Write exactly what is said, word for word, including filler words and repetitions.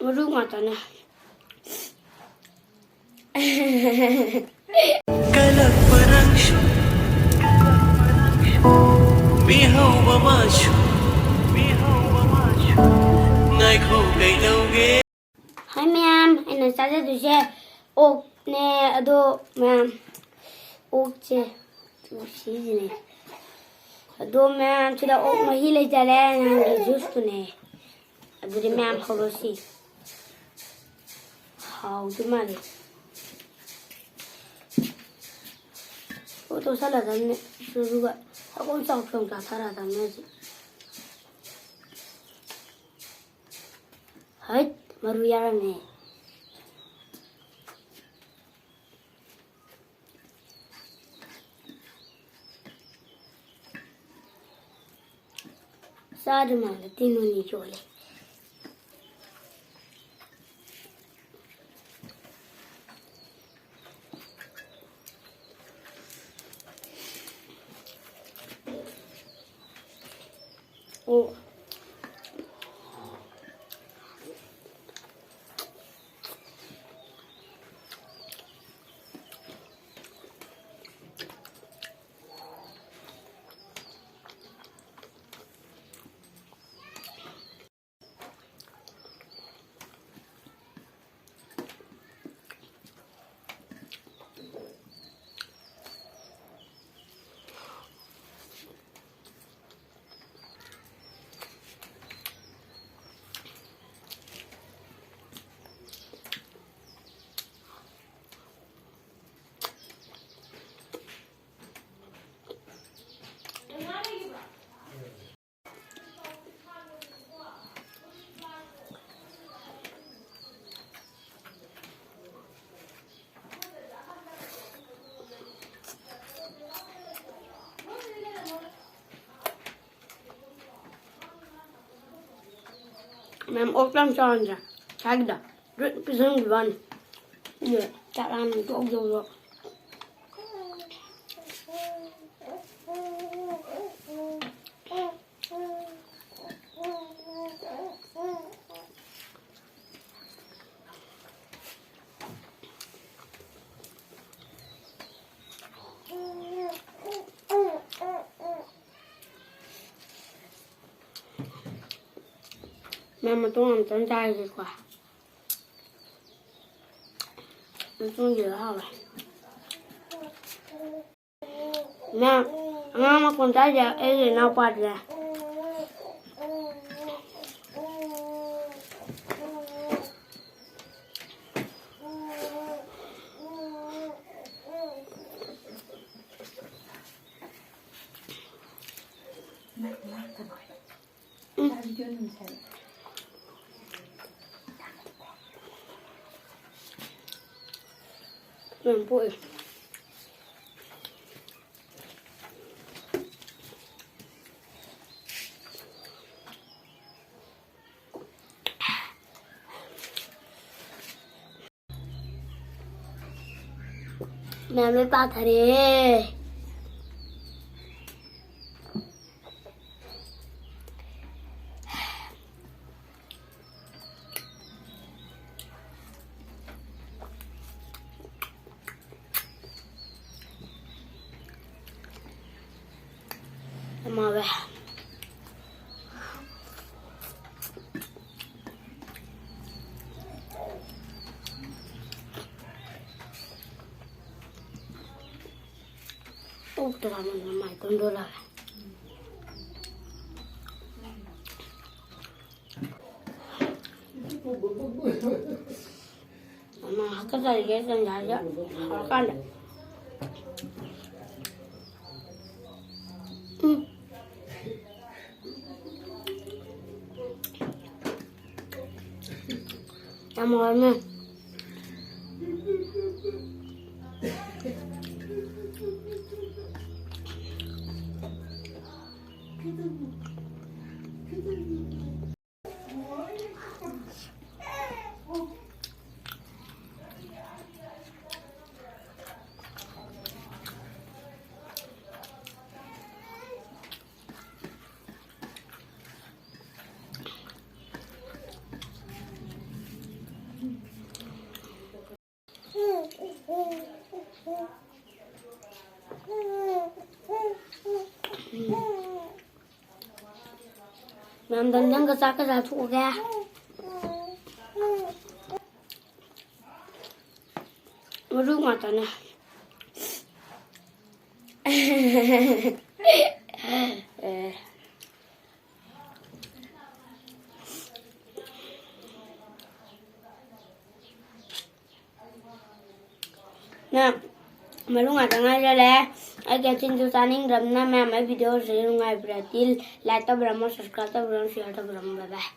ꯃꯔꯨ ꯉꯥꯛꯇꯅꯦ꯫ ꯀꯂꯛꯄ ꯅꯪꯁꯨ ꯃꯤꯍꯧꯕ ꯃꯥꯁꯨ ꯉꯥꯏꯈꯣ ꯀꯩꯗꯧꯒꯦ꯫ ꯍꯥꯏ ꯃꯌꯥꯝ, ꯑꯩꯅ ꯆꯥꯖꯗꯣꯏꯁꯦ ꯑꯣꯛꯅꯦ꯫ ꯑꯗꯣ ꯃꯌꯥꯝ, ꯑꯣꯛꯁꯦ ꯁꯤꯁꯤꯅꯦ꯫ ꯑꯗꯣ ꯃꯌꯥꯝ, ꯁꯤꯗ ꯑꯣꯛ ꯃꯍꯤ ꯂꯩꯖꯔꯦ, ꯅꯍꯥꯟꯒꯤ ꯖꯨꯁꯇꯨꯅꯦ꯫ ꯑꯗꯨꯗꯤ ꯃꯌꯥꯝ ꯍꯧꯔꯁꯤ꯫ ꯍꯥꯎꯗꯣꯏ ꯃꯥꯜꯂꯦ꯫ ꯑꯣ, ꯇꯣꯠꯁꯜꯂꯗꯕꯅꯦ꯫ ꯑꯗꯨꯒ ꯁꯒꯣꯜ ꯆꯥꯎ ꯆꯥꯎ ꯆꯥꯊꯔꯗꯕꯅꯦ ꯍꯧꯖꯤꯛ꯫ ꯍꯩꯠ, ꯃꯔꯨ ꯌꯥꯎꯔꯝꯃꯦ꯫ ꯆꯥꯗ꯭ꯔꯤ ꯃꯥꯜꯂꯦ, ꯇꯤꯟ ꯑꯣꯏꯅ ꯌꯣꯠꯂꯦ꯫ ꯑꯣ꯫ ꯃꯌꯥꯝ ꯑꯣꯛ ꯌꯥꯝ ꯆꯥꯎꯍꯟꯗ꯭ꯔꯥ? ꯁ꯭ꯋꯥꯏꯒꯤꯗ ꯂꯣꯏ ꯄꯤꯁꯟꯈꯤꯕ ꯋꯥꯅꯤ꯫ ꯑꯗꯨ ꯆꯥꯛ ꯂꯥꯝꯃꯦ ꯖꯣꯛ ꯖꯣꯛ ꯖꯣꯛ꯫ ꯃꯌꯥꯝ ꯃꯇꯣꯡ ꯑꯃꯇꯪ ꯆꯥꯔꯤꯁꯦꯀꯣ꯫ ꯃꯇꯣꯡꯁꯤꯁꯨ ꯍꯥꯎꯋꯦ꯫ ꯃꯌꯥꯝ, ꯑꯉꯥꯡ ꯃꯈꯣꯟ ꯇꯥꯏꯁꯦ ꯑꯩꯒꯤ ꯏꯅꯥꯎꯄꯥꯗꯨꯅꯦ꯫ ꯎꯝ, ꯄꯣꯛꯑꯦ꯫ ꯃꯌꯥꯝ ꯂꯣꯏ ꯄꯥꯊꯔꯦ꯫ ꯌꯥꯝ ꯍꯥꯎꯋꯦ꯫ ꯑꯣꯛꯇ ꯃꯥꯏ ꯀꯣꯟꯗꯣꯂꯛꯑꯦ꯫ ꯃꯃꯥ ꯍꯥꯀꯠꯆꯔꯤꯁꯦ ꯇꯟꯖꯥꯁꯤꯗ ꯍꯧꯔꯀꯥꯟꯗ꯫ ꯎꯝ꯫ ꯌꯥꯝ ꯍꯥꯎꯔꯝꯃꯦ꯫ ꯌꯥꯝꯗꯝꯗꯝꯒ ꯆꯥꯛꯀ ꯆꯥꯊꯣꯛꯑꯒꯦ꯫ ꯃꯔꯨ ꯉꯥꯛꯇꯅꯦ꯫ ꯅꯪ ꯃꯔꯨ ꯉꯥꯛꯇ ꯉꯥꯏꯔꯦ꯫ ꯑꯩ ꯀꯦꯟꯇꯤꯟꯗꯨ ꯆꯥꯅꯤꯡꯗ꯭ꯔꯕꯅꯤꯅ ꯃꯌꯥꯝ ꯑꯩ ꯚꯤꯗꯤꯑꯣꯁꯦ ꯅꯨꯡꯉꯥꯏꯕꯤꯔꯗꯤ ꯂꯥꯏꯛ ꯇꯧꯕꯤꯔꯝꯃꯣ, ꯁꯕꯁꯀ꯭ꯔꯥꯏꯕ ꯇꯧꯕꯤꯔꯝꯃꯣ, ꯁꯤꯌꯔ ꯇꯧꯕꯤꯔꯝꯃꯣ꯫ ꯕꯥꯏ ꯕꯥꯏ꯫